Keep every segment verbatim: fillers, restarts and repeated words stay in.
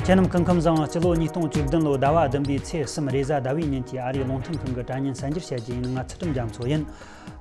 ཁྱེད་རྣམས་སྐུ་ཁམས་བཟང་། སྤྱི་ལོ་ཉིས་སྟོང་བཅུ་བདུན་ལོའི་ཟླ་བ་བདུན་པའི་ཚེས་གསུམ་རེས་གཟའ་ཟླ་བའི་ཉིན་གྱི་ཨ་རིའི་རླུང་འཕྲིན་ཁང་གི་དྲ་བརྙན་གསར་འགྱུར་བཤད་རྒྱུ་ཡིན། ང་ཚུལ་ཁྲིམས་རྒྱ་མཚོ་ཡིན།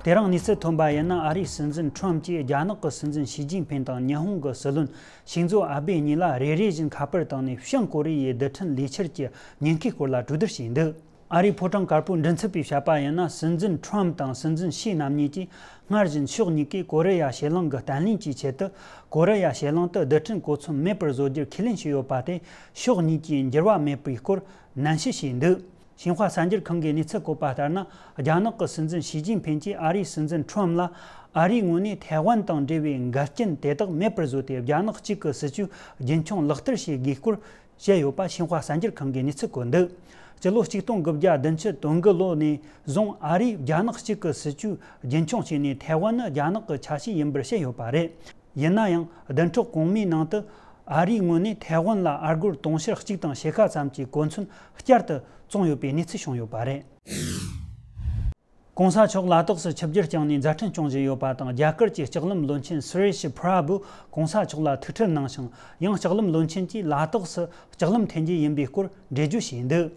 དེ་རིང་གནས་ཚུལ་ཐོན་པ་ཡིན་ན། ཨ་རིའི་སྲིད་འཛིན་ཁྲོམ་གྱིས་རྒྱ་ནག་གི་སྲིད་འཛིན་ཞི་ཅིན་ཕིན་དང་ཉི་ཧོང་གི་སྲིད་བློན་ཤིང་ཛོ་ཨ་བྷེ་གཉིས་ལ་རེ་རེ་བཞིན་ཁ་པར་བཏང་ནས་བྱང་ཀོ་རི་ཡའི་རྡུལ་ཕྲན་ལས་འཆར་གྱི་ཉེན་ཁའི་སྐོར་ལ་གྲོས་བསྡུར་བྱས་འདུག་ཨ་རིའི་ཕོ་བྲང་དཀར་པོའི་མགྲིན་ཚབ་པས་བཤད་པ་ཡིན་ན། སྲིད་འཛིན་ཁྲོམ་དང་སྲིད་འཛིན་ཞི་རྣམ་གཉིས་ཀྱིས་སྔར་བཞིན་ཕྱོགས་གཉིས་ཀས་ཀོ་རི་ཡ་ཕྱེད་གླིང་གི་བརྟན་ལྷིང་གི་ཆེད་དུ། ཀོ་རི་ཡ་ཕྱེད་གླིང་དུ་རྡུལ་ཕྲན་གོ་མཚོན་མེད་པར་བཟོ་རྒྱུར་ཁས་ལེན་བྱས་ཡོད་པ་དེ་ཕྱོགས་གཉིས་ཀྱིས་འགྱུར་བ་མེད་པའི་སྐོར་ནན་བཤད་བྱས་འདུག་ཤིན་ཧྭ་གསར་འགྱུར་ཁང་གིས་གནས་ཚུལ་བཀོད་པ་ལྟར་ན། རྒྱ་ནག་གི་སྲིད་འཛིན་ཞི་ཅིན་ཕིན་གྱིས་ཨ་རིའི་སྲིད་འཛིན་ཁྲོམ་ལ། ཨ་རིའི་ངོས་ནས་ཐའེ་ཝན་དང་འབྲེལ་བའི་འགལ་རྐྱེན་དེ་དག་མེད་པར་བཟོས་ཏེ། རྒྱ་ནག་གཅིག་གི་སྲིད་ཇུས་རྒྱུན་འཁྱོངས་ལག་བསྟར་བྱེད་དགོས་སྐོར་བཤད་ཡོད་པ་ཤིན་ཧྭ་གསར་འགྱུར་ཁང་གིས་གནས་ཚུལ་བཀོད་འདུག་སྤྱི་ལོ་ཆིག་སྟོང་དགུ་བརྒྱ་བདུན་ཅུ་དོན་དགུ་ལོ་ནས་བཟུང་ཨ་རིས་རྒྱ་ནག་གཅིག་གི་སྲིད་ཇུས་རྒྱུན་འཁྱོངས་བྱས་ནས། ཐའེ་ཝན་ནི་རྒྱ་ནག་གི་ཆ་ཤས་ཡིན་པར་བཤད་ཡོད་པ་རེད། ཡིན་ན་ཡང་། བདུན་ཕྲག་གོང་མའི་ནང་དུ་ཨ་རིའི་ངོས་ནས་ཐའེ་ཝན་ལ་ཨ་སྒོར་དུང་ཕྱུར་གཅིག་དང་ཕྱེད་ཀ་ཙམ་གྱི་གོ་མཚོན་བསྐྱར་དུ་བཙོངས་ཡོད་པའི་གནས་ཚུལ་བྱུང་ཡོད་པ་རེད། གོང་ས་མཆོག་ལ་དྭགས་སུ་ཆིབས་བསྒྱུར་བསྐྱངས་ནས་མཛད་འཕྲིན་སྐྱོང་བཞིན་ཡོད་པ་དང་། རྒྱ་གར་གྱི་ལྕགས་ལམ་བློན་ཆེན་སུ་རེ་ཤི་པྲ་བྷུ་གོང་ས་མཆོག་ལ་ཐུག་འཕྲད་གནང་ཞིང་། ཡང་ལྕགས་ལམ་བློན་ཆེན་གྱིས་ལ་དྭགས་སུ་ལྕགས་ལམ་འཐེན་རྒྱུ་ཡིན་པའི་སྐོར་འགྲེལ་བརྗོད་བྱས་འདུག་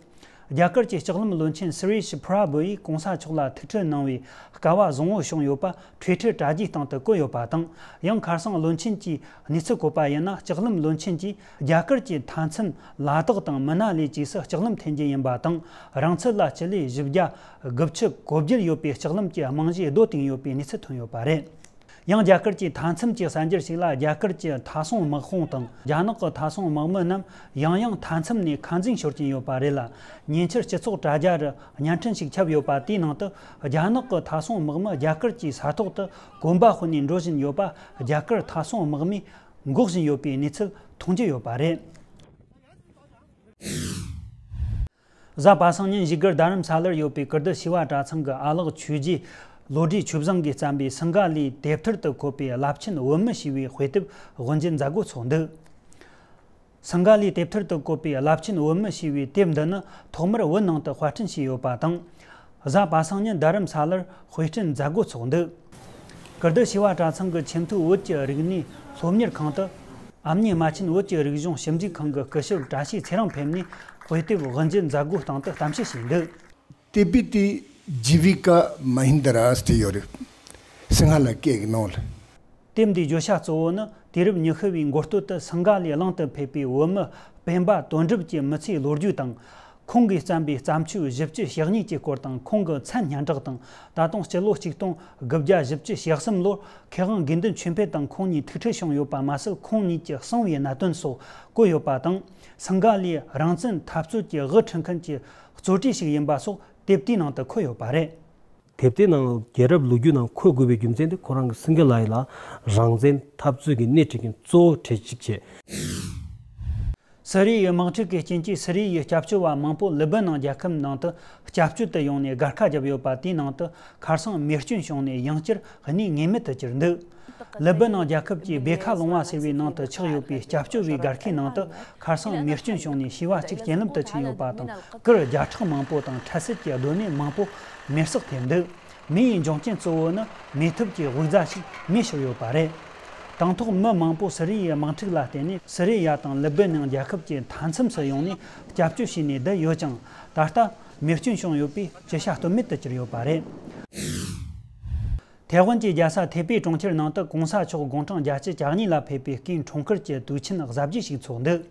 རྒྱ་གར་གྱི་ལྕགས་ལམ་བློན་ཆེན་སུ་རེ་ཤི་པྲ་བྷུ་ཡིས་གོང་ས་མཆོག་ལ་ཐུག་འཕྲད་གནང་བའི་སྐལ་བ་བཟང་བོ་བྱུང་ཡོད་པ་Twitter་དྲ་རྒྱའི་སྟེང་དུ་བཀོད་ཡོད་པ་དང་། ཡང་ཁ་སང་བློན་ཆེན་གྱིས་གནས་ཚུལ་བཀོད་པ་ཡིན་ན། ལྕགས་ལམ་བློན་ཆེན་གྱིས་རྒྱ་གར་གྱི་མཐའ་མཚམས་ལ་དྭགས་དང་མི་ན་ལི་བཅས་སུ་ལྕགས་ལམ་འཐེན་རྒྱུ་ཡིན་པ་དང་། རང་ཚུད་ལ་སྤྱི་ལེ་བཞི་བརྒྱ་དགུ་བཅུ་གོ་བརྒྱད་ཡོད་པའི་ལྕགས་ལམ་གྱི་རྨང་གཞི་རྡོ་བཏིང་ཡོད་པའི་གནས་ཚུལ་ཐོན་ཡོད་པ་རེད། ཡང་རྒྱ་གར་གྱི་མཐའ་མཚམས་ཀྱི་གསར་འགྱུར་ཞིག་ལ། རྒྱ་གར་གྱི་མཐའ་སྲུང་དམག་དཔུང་དང་རྒྱ་ནག་གི་མཐའ་སྲུང་དམག་མི་རྣམས་ཡང་ཡང་མཐའ་མཚམས་ནས་ཁ་འཛིང་ཤོར་གྱིན་ཡོད་པ་རེད་ལ། ཉེ་ཆར་སྤྱི་ཚོགས་དྲ་རྒྱ་རུ་བརྙན་འཕྲིན་ཞིག་ཁྱབ་ཡོད་པ། དེའི་ནང་དུ་རྒྱ་ནག་གི་མཐའ་སྲུང་དམག་མི་རྒྱ་གར་གྱི་ས་ཐོག་ཏུ་གོམ་པ་སྤོས་ནས་འགྲོ་བཞིན་ཡོད་པ། རྒྱ་གར་མཐའ་སྲུང་དམག་མིས་འགོག་བཞིན་ཡོད་པའི་གནས་ཚུལ་མཐོང་རྒྱུ་ཡོད་པ་རེད། གཟའ་པ་སངས་ཉིན་བཞུགས་སྒར་རྡ་རམ་ས་ལར་ཡོད་པའི་ཀིརྟི་བྱེས་པ་གྲྭ་ཚང་གི་ཨ་ལགས་ཆོས་རྗེ་བློ་གྲོས་ཆོས་བཟང་གིས་བརྩམས་པའི་སིངྒ་ལའི་དེབ་ཐེར་དུ་འཁོད་པའི་རླབས་ཆེན་བོད་མི་ཞེས་པའི་དཔེ་དེབ་དབུ་འབྱེད་མཛད་སྒོ་ཚོགས་འདུག་སིངྒ་ལའི་དེབ་ཐེར་དུ་བཀོད་པའི་རླབས་ཆེན་བོད་མི་ཞེས་པའི་དེབ་འདི་ནི་ཐོག་མར་བོད་ནང་དུ་དཔར་སྐྲུན་བྱས་ཡོད་པ་དང་། གཟའ་པ་སངས་ཉིན་རྡ་རམ་ས་ལར་དཔེ་སྐྲུན་མཛད་སྒོ་ཚོགས་འདུག་ཀིརྟི་བྱེས་པ་གྲྭ་ཚང་གི་ཆེས་མཐོའི་བོད་ཀྱི་རིག་གནས་སློབ་གཉེར་ཁང་དུ། ཨ་མྱེས་རྨ་ཆེན་བོད་ཀྱི་རིག་གཞུང་ཞིབ་འཇུག་ཁང་གི་སྐུ་ཞབས་བཀྲ་ཤིས་ཚེ་རིང་ཕེབས་ནས་དཔེ་དེབ་དབུ་འབྱེད་མཛད་སྒོའི་སྟེང་དུ་གཏམ་བཤད་བྱས་འདུག་དེབ་དེ་ཇི་བི་ཀ་མ་ཧིན་དྲ་ཟེར་ཡོད་རེད། སིང་ཧ་ལ་སྐད་ཀྱི་ནང་ལ། དེབ་འདིའི་བརྗོད་བྱ་གཙོ་བོ་ནི། དུས་རབས་ཉི་ཤུ་བའི་འགོ་སྟོད་དུ་སིང་ག་ལའི་གླིང་དུ་ཕེབས་པའི་བོད་མི་སྤེན་པ་དོན་གྲུབ་ཀྱི་མི་ཚེའི་ལོ་རྒྱུས་དང་། ཁོང་གིས་བརྩམས་པའི་བརྩམས་ཆོས་བཞི་བཅུ་ཞེ་གཉིས་ཀྱི་སྐོར་དང་། ཁོང་གི་མཚན་སྙན་གྲགས་དང་། ད་དུང་སྤྱི་ལོ་ཆིག་སྟོང་དགུ་བརྒྱ་བཞི་བཅུ་ཞེ་གསུམ་ལོར་མཁས་དབང་དགེ་འདུན་ཆོས་འཕེལ་དང་ཁོང་གཉིས་ཐུག་འཕྲད་བྱུང་ཡོད་པ་མ་ཟད། ཁོང་གཉིས་ཀྱི་གསང་བའི་གནད་དོན་སོགས་བཀོད་ཡོད་པ་དང་། སིང་ག་ལའི་རང་བཙན་འཐབ་རྩོད་ཀྱི་དབུ་ཁྲིད་མཁན་གྱི་གཙོ་གྲས་ཤིག་ཡིན་པ་སོགས་དེབ་དེའི་ནང་དུ་འཁོད་ཡོད་པ་རེད། དེབ་དེའི་ནང་རྒྱལ་རབས་ལོ་རྒྱུས་ནང་འཁོད་དགོས་པའི་རྒྱུ་མཚན་དེ། ཁོ་རང་གི་སིང་ག་ལའི་ལ་རང་བཙན་འཐབ་རྩོད་ཀྱི་སྣེ་ཁྲིད་མཁན་གཙོ་བོ་གྲས་གཅིག་བྱས། སི་རི་ཡའི་དམག་འཁྲུག་གི་རྐྱེན་གྱིས་སི་རི་ཡའི་སྐྱབས་བཅོལ་བ་མང་པོ་ལི་བི་ནང་རྒྱལ་ཁབ་ནང་དུ་སྐྱབས་བཅོལ་དུ་ཡོང་ནས་སྒར་ཁ་བརྒྱབ་ཡོད་པ། དེའི་ནང་དུ་ཁ་སང་མེ་སྐྱོན་བྱུང་ནས་ཡང་བསྐྱར་གནས་ངེས་མེད་དུ་གྱུར་འདུག་ལི་བི་ནང་རྒྱལ་ཁབ་ཀྱི་བེ་ཁ་ལུང་བ་ཟེར་བའི་ནང་དུ་ཆགས་ཡོད་པའི་སྐྱབས་བཅོལ་བའི་སྒར་ཁའི་ནང་དུ་ཁ་སང་མེ་སྐྱོན་བྱུང་ནས་བྱིས་པ་གཅིག་རྐྱེན་ལམ་དུ་ཕྱིན་ཡོད་པ་དང་། གུར་བརྒྱ་ཕྲག་མང་པོ་དང་འཕྲལ་སེལ་གྱི་སྡོད་གནས་མང་པོ་མེར་སྲེག་ཐེབས་འདུག་མེ་ཡི་འབྱུང་རྐྱེན་གཙོ་བོ་ནི་མེ་ཐབ་ཀྱི་དབུགས་རྫ་ཞིག་མེ་ཤོར་ཡོད་པ་རེད། དང་ཐོག་མི་མང་པོ་སི་རི་ཡའི་དམག་འཁྲུག་ལ་བརྟེན་ནས་སི་རི་ཡ་དང་ལི་བི་ནང་རྒྱལ་ཁབ་ཀྱི་མཐའ་མཚམས་སུ་ཡོང་ནས་སྐྱབས་བཅོལ་བྱས་ནས་བསྡད་ཡོད་ཀྱང་། ད་ལྟ་མེ་སྐྱོན་བྱུང་ཡོད་པས་ཅི་བྱ་གཏོལ་མེད་དུ་གྱུར་ཡོད་པ་རེད། ཐའེ་ཝན་གྱི་རྒྱལ་ས་ཐེ་པེ་གྲོང་ཁྱེར་ནང་དུ་གོང་ས་མཆོག་དགུང་གྲངས་བརྒྱད་ཅུ་གྱ་གཉིས་ལ་ཕེབས་པའི་སྐུའི་འཁྲུངས་སྐར་གྱི་དུས་ཆེན་གཟབ་རྒྱས་ཤིག་ཚོགས་འདུག་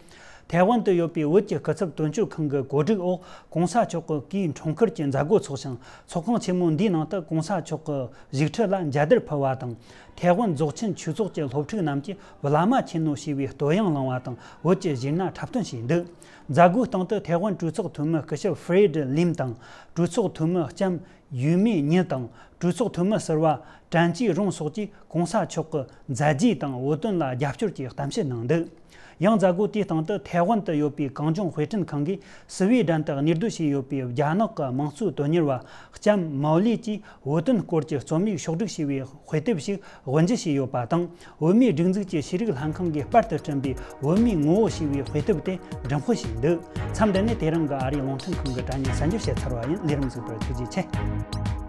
ཐའེ་ཝན་དུ་ཡོད་པའི་བོད་ཀྱི་སྐུ་ཚབ་དོན་གཅོད་ཁང་གི་གོ་སྒྲིག་འོག་གོང་ས་མཆོག་གི་སྐུའི་འཁྲུངས་སྐར་གྱི་མཛད་སྒོ་ཚོགས་ཤིང་། ཚོགས་ཁང་ཆེན་མོ་འདིའི་ནང་དུ་གོང་ས་མཆོག་གི་བཞུགས་ཁྲི་ལ་མཇལ་དར་ཕུལ་བ་དང་། ཐའེ་ཝན་རྫོགས་ཆེན་ཆོས་ཚོགས་ཀྱི་སློབ་ཕྲུག་རྣམས་ཀྱིས་བླ་མ་ཆེན་མོ་ཞེས་པའི་བསྟོད་དབྱངས་བླངས་པ་དང་། བོད་ཀྱི་གཞས་སྣ་འཁྲབ་སྟོན་བྱས་འདུག་མཛད་སྒོའི་སྟེང་དུ་ཐའེ་ཝན་གྲོས་ཚོགས་འཐུས་མི་སྐུ་ཞབས་ཧྥེ་རེད་ལིམ་དང་། གྲོས་ཚོགས་འཐུས་མི་ལྕམ་ཡུས་མེ་ཉི་དང་། གྲོས་ཚོགས་འཐུས་མི་ཟུར་པ་ཀྲན་ཅི་རུང་སོགས་ཀྱིས་གོང་ས་མཆོག་གི་མཛད་རྗེས་དང་བོད་དོན་ལ་རྒྱབ་སྐྱོར་གྱི་གཏམ་བཤད་གནང་འདུག་ཡང་མཛད་སྒོ་དེའི་སྟེང་དུ་ཐའེ་ཝན་དུ་ཡོད་པའི་གངས་ལྗོངས་དཔེ་སྐྲུན་ཁང་གིས་སི་ཝི་ཌན་དུ་གནས་སྡོད་བྱས་ཡོད་པའི་རྒྱ་ནག་གི་དམངས་གཙོའི་དོན་གཉེར་བ་ལྕམ་མའོ་ལི་ཀྱིས་བོད་དོན་སྐོར་གྱི་རྩོམ་ཡིག་ཕྱོགས་སྒྲིག་བྱས་པའི་དཔེ་དེབ་ཞིག་དབུ་འབྱེད་བྱས་ཡོད་པ་དང་། བོད་མིའི་སྒྲིག་འཛུགས་ཀྱི་ཤེས་རིག་ལྷན་ཁང་གིས་པར་དུ་བསྐྲུན་པའི་བོད་མིའི་ངོ་བོ་ཞེས་པའི་དཔེ་དེབ་དེ་འགྲེམས་སྤེལ་བྱས་འདུག་མཚམས་འདི་ནས་དེ་རིང་གི་ཨ་རིའི་རླུང་འཕྲིན་ཁང་གི་དྲ་བརྙན་གསར་འགྱུར་བཤད་ཚར་བ་ཡིན། ལས་རིམ་གཟིགས་པར་ཐུགས་རྗེ་ཆེ།